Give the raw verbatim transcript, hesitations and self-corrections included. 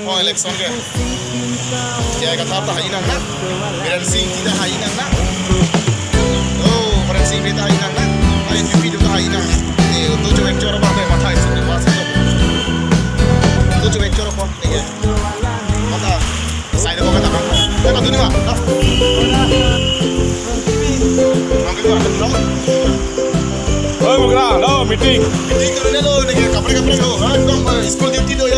Oh, election ke. J I Kathar ta hai nang na. Biren Singh Engti ta hai nang na. Oh, Biren Singh Engti ta hai nang na. Ai P P ta hai nang na. Ni tu chuwek choro ba me mathai sini ba sini. Tu chuwek choro ko. Ni ke. Mata. Sai de ko kata ko. Kata tu ni ma. Angke tu angke tu. Oi, Mukra, lo, meeting. Meeting tu ni lo, ni ke kapre kapre lo. Ha, ekdom, eh, school duty lo.